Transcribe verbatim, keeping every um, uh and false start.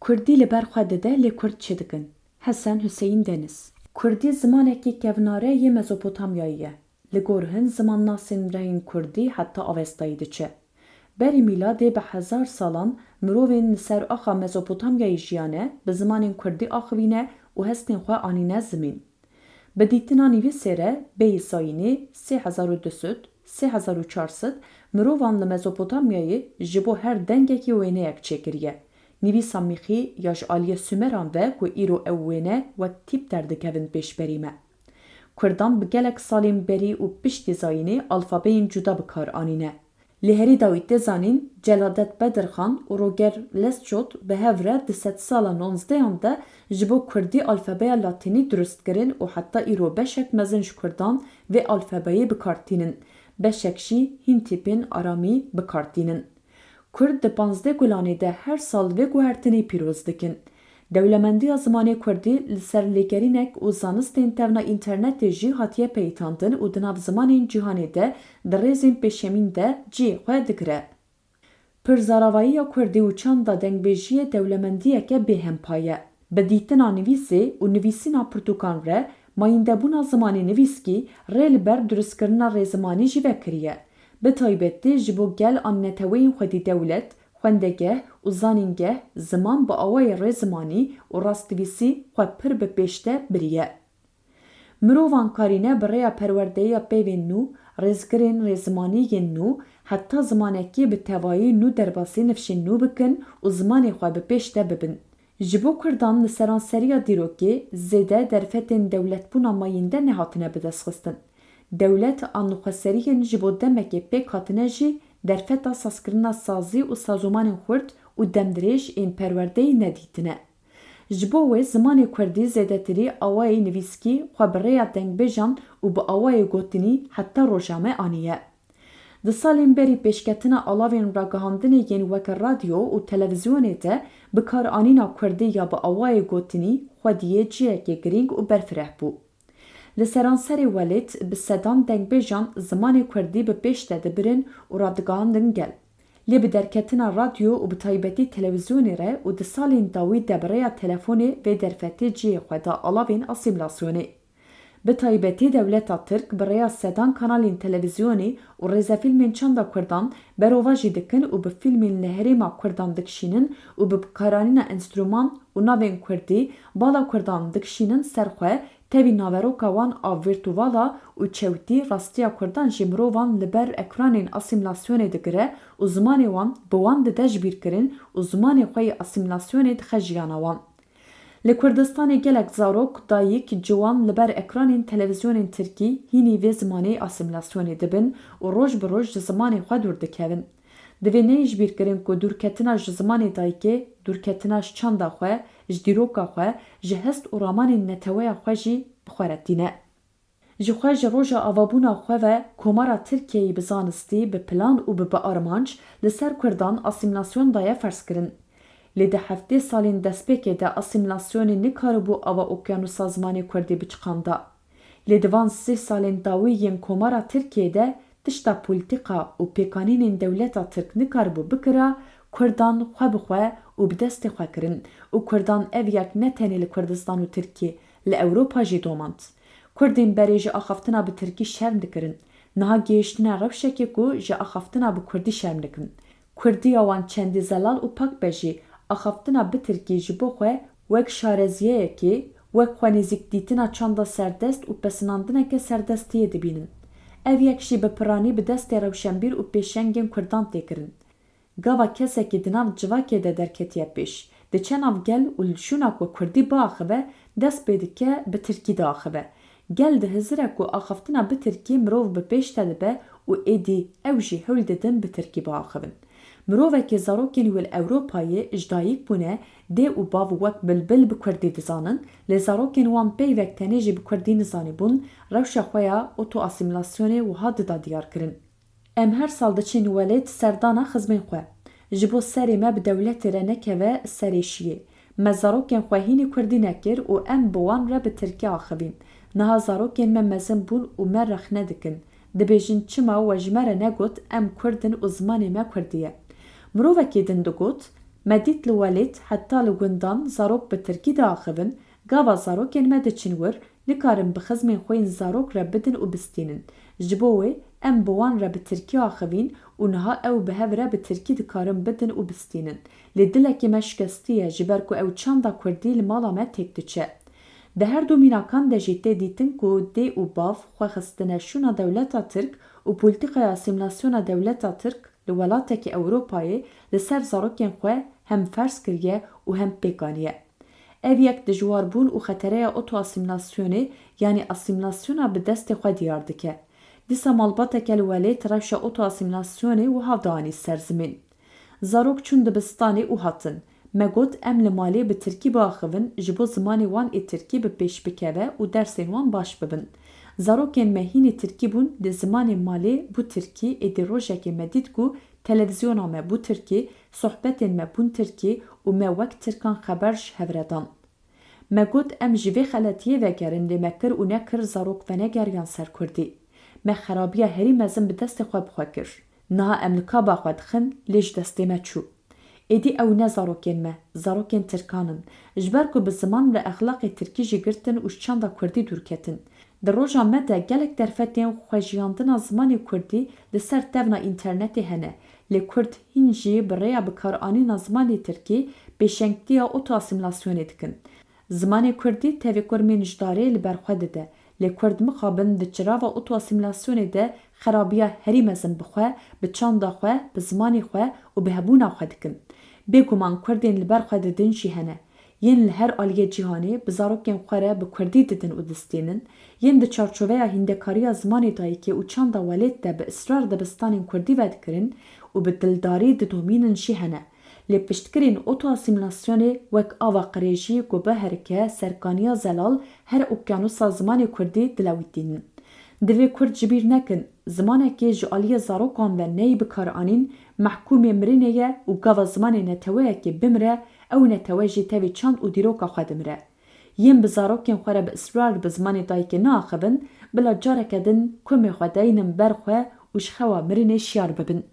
Kurdî li ber xwe dide lê Kurd çi dikin? Hesen Huseyîn Deniz. Kurdî zimanekî kevnare yê Mezopotamyayê ye. Li gor hin zimannasên rehîn Kurdî heta Avestayê diçe. Berî mîladê bi hezar salan mirovên li ser axa Mezopotamyayê jiyane, bi zimanên Kurdî axivîne û hestên xwe anîne zimîn. Bi dîtina nivîsê re bêyî zayînê sê hezar û du sed, sê hezar û çar sed mirovan li Mezopotamyayê ji bo her dengekî wêneyek çêkiriye. Nivîsa mîxî ya ji aliyê Sumeran ve ku îro ew wêne wek tîp derdikevin pêşberî me. Kurdan bi gelek salên berî û piştî zayînê alfabeyên cuda bi kar anîne. Lê herî dawî tê zanîn, Celadet Bedirxan û Roger Lescot bi hev re di sedsala nonzdehan de ji bo kurdî alfabeya latînî dirust kirin û heta îro beşek mezin ji kurdan vê alfabeyê bi kar tînin, beşek jî hîn tîpên aramî bi kar tînin. Kurd di panzdeh Gulanê de her sal vê guhertinê pîroz dikin. Dewlemendiya zimanê kurdî li ser lêgerînek û zanistên tevna înternetê jî hatiye peyitandin û di nav zimanên cîhanê de di rêzên pêşemîn de cihê xwe digire. Pirzaravayiya kurdî û çanda dengbêjiyê dewlemendiyeke bêhempa ye. Bi dîtina nivîsê û nivîsîna pirtûkan re mayîndebûna zimanê nivîskî rê li ber dirustkirina rêzimanî jî vekiriye. Bi taybetî ji bo gel an neteweyên xwedî dewlet, xwendegeh û zanîngeh ziman bi awayê rêzimanî û rastnivîsî xwe pir bi pêş de biriye. Mirovan karîne bi rêya perwerdeyiya peyvên nû, rêzgirên rêzimanî yên nû, heta zimanekî bi tevayî nû derbasî nifşên nû bikin û zimanê xwe bi pêş de bibin. Ji bo kurdan li seranseriya dîrokê zêde derfetên dewletbûna mayînde nehatine bidestxistin. Dewlet an xweseriyên ji bo demekê pêk hatine jî derfeta sazkirina sazî û sazomanên xurt û demdirêj ên perwerdeyî nedîtine. Ji bo wê zimanê kurdî zêdetirî awayê nivîskî xwe bi rêya dengbêjan û bi awayê gotinî heta roja me aniye. Di salên berî pêşketina alavên ragihandinê yên weke radyo û televîzyonê de bikaranîna kurdî ya bi awayê gotinî xwediyê cihekê girîng û berfireh bû. Li seranserê welêt bi sedan dengbêjan zimanê kurdî bi pêş de dibirin û radigihandin gel. Lê bi derketina radyo û bi taybetî televîzyonê re û di salên dawî de bi rêya telefonê vê derfetê cihê xwe da alavên asîmlasyonê. Bi taybetî dewleta Tirk bi rêya sedan kanalên televîzyonê û rêzefîlmên çanda kurdan berovajî dikin û bi fîlmên li herêma kurdan dikişînin û bi bikaranîna enstrûman û navên kurdî bala kurdan dikişînin ser xwe, tevî naveroka wan a vîrtûvala û çewtî rastiya kurdan jî mirovan li ber ekranên asîmlasyonê digire û zimanê wan bi wan dide jibîrkirin û zimanê xwe yê asîmlasyonê dixe jiyana wan. Li Kurdistanê gelek zarok, dayik, ciwan li ber ekranên televîzyonên tirkî hînî vê zimanê asîmlasyonê dibin û roj bi roj ji zimanê xwe dûr dikevin. Divê neyê jibîrkirin ku dûrketina ji zimanê dayikê, dûrketina ji çanda xwe, ji dîroka xwe, ji hest û ramanên neteweya xwe jî bi xwe re tîne. Ji xwe ji roja avabûna xwe ve Komara Tirkiyeyê bi zanistî, bi plan û bi biarmanc li ser kurdan asîmlasyon daye ferzkirin. Lê di heftê salên destpêkê de asîmlasyonê nikaribû ava okyanusa zimanê kurdî biçiqanda. Lê di van sih salên dawî yên Komara Tirkiyeyê de tişta polîtîka û pêkanînên dewleta tirk nikaribû bikira, kurdan xwe bi xwe û bi destê xwe kirin û kurdan ev yek ne tenê li Kurdistan û Tirkiyê, li Ewropa jî domand. Kurdên berê ji axaftina bi tirkî şerm dikirin. Niha gihiştine rewşekê ku ji axaftina bi kurdî şerm dikin. Kurdiya wan çendî zelal û pak be jî, axaftina bi tirkî ji bo xwe wek şareziyeyekê, wek xwenêzîkdîtina çanda serdest û pesinandineke serdestiyê dibînin. Ev yek jî bi piranî bi destê rewşenbîr û pêşengên kurdan tê kirin. Gava kesekî di nav civakê de derketiye pêş, diçe nav gel û li şûna ku kurdî biaxive, dest pê dike bi tirkî diaxive. Gel dihizire ku axaftina bi tirkî mirov bi pêş de dibe û êdî ew jî hewl didin bi tirkî biaxivin. Mirovekî zarokên wê li Ewropayê ji dayik bûne, dê û bav wek bilbil bi kurdî dizanin, lê zarokên wan peyvek tenê jî bi kurdî nizanîbûn, rewşa xwe ya otoasîmlasyonê wiha dida diyarkirin. Em her sal diçin welêt serdana xizmên xwe. Ji bo serê me bi dewletê re nekeve serê şiyê. Me zarokên xwe hînî kurdî nekir û em bi wan re bi tirkî axivîn. Niha zarokên me mezin bûn û me rexne dikin. Dibêjin çima we ji me re negot em kurd in û zimanê me kurdî ye? Mirovekî din digot, Me dît li welêt heta li gundan zarok bi tirkî diaxivin, gava zarokên me diçin wir, nikarin bi xizmên xwe yên zarok re bidin û bistînin. Ji bo wê em bi wan re bi tirkî axivîn û niha ew bi hev re bi tirkî dikarin bidin û bistînin. Lê dilekî me şikestî ye, ji ber ku ew çanda kurdî li mala me têk diçe. Di her du mînakan de jî tê dîtin ku dê û bav xwe xistine şûna dewleta tirk û polîtîkaya asîmîlasyona dewleta tirk li welatekî Ewropayê li ser zarokên xwe hem ferz kiriye û hem pêk aniye. Ev yek dijwarbûn û xetereya otoasîmîlasyonê, yanî asîmîlasyona bi destê xwe diyar dike. Dîsa malbateke li welêt rewşa otoasîmîlasyonê wiha dianî ser zimên. Zarok çûn dibistanê û hatin. Me got, em li malê bi tirkî biaxivin, ji bo zimanê wan ê tirkî bi pêş bikeve û dersên wan baş bibin. Zarokên me hînî tirkî bûn, dê zimanê malê bû tirkî, êdî rojekê me dît ku televîzyona me bû tirkî, sohbetên me bûn tirkî û me wek tirkan xeber ji hev re dan. Me got, em ji vê xeletiyê vegerin, lê me kir û nekir zarok venegeriyan ser kurdî. Me xerabiya herî mezin bi destê xwe bi xwe kir. Niha em li kaba xwe dixin, lê ji destê me çû. Êdî ew ne zarokên me, zarokên tirkan in. Ji ber ku bi ziman li exlaqê tirkî jî girtin û ji çanda kurdî dûr ketin. Di roja me de gelek derfetên xwejiyandina zimanê kurdî li ser tevna înternetê hene, lê kurd hîn jî bi rêya bikaranîna zimanê tirkî pêşengtiya otoasîmîlasyonê dikin. Zimanê kurdî tevî kurmên ji darê li ber xwe dide, lê kurd mixabin di çirava otoasîmîlasyonê de xerabiya herî mezin bi xwe, bi çanda xwe, bi zimanê xwe û bi hebûna xwe dikin. Bêguman kurdên li ber xwe didin jî hene. Yên li her aliyê cîhanê bi zarokên xwe re bi kurdî didin û distînin, yên di çarçoveya hîndekariya zimanê dayikê û çanda welêt de bi israr dibistanên kurdî vedikirin û bi dildarî didomînin jî hene. Lê piştgirên otoasîmîlasyonê wek ava qirêjî ku biherike serkaniya zelal her okyanusa zimanê kurdî dilewitînin. Divê kurd ji bîr nekin, zimanekê ji aliyê zarokan ve neyê bikaranîn, mehkûmê mirinê ye û gava zimanê neteweyekê bimire, ew netewe jî tevî çand û dîroka xwe dimire. Yên bi zarokên xwe re bi israr bi zimanê dayikê naaxivin, bila careke din komê xwe deynin ber xwe û ji xewa mirinê şiyar bibin.